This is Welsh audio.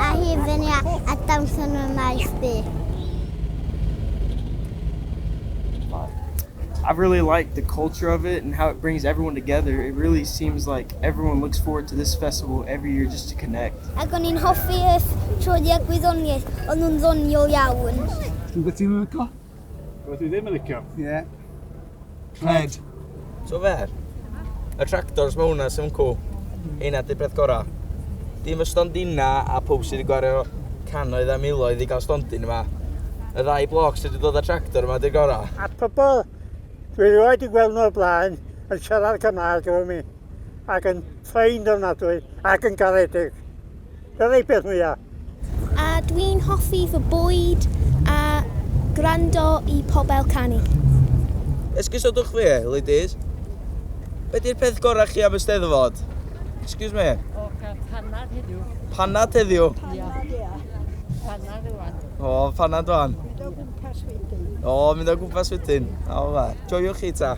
a hufen iâ a dawnsio yn y maes B. I really like the culture of it and how it brings everyone together. It really seems like everyone looks forward to this festival every year just to connect. Ac o'n i'n hoffi y troediad gwyddoniaeth, o'n nhw'n ddoniol iawn. Rhywbeth ti'n licio? Rhywbeth dwi ddim yn licio? Ie. Yeah. Pled. So fe, y tractors ma hwnna sy'n cw. Heina 'di'r peth gora. Dim y stondina a pawb sydd wedi gwario cannoedd a miloedd i gael stondin yma. Y ddau bloc sydd wedi dod â tractor yma 'di'r gora. A pobl dwi erioed 'di gweld nhw o'r blaen yn siarad Cymraeg efo mi ac yn ffeind ofnadwy ac yn garedig. Dyna'r peth mwyaf. A dwi'n hoffi fy bwyd a gwrando i pobl canu. Esgusodwch fi, ladies. Be di'r peth gorau chi am y Steddfod? Excuse me. O, cael panad heddiw. Panad heddiw? Panad, ia. Panad rwan. O, panad rwan. Mynd o gwmpas wedyn. O, mynd o gwmpas wedyn. O, fa. Joiwch chi ta.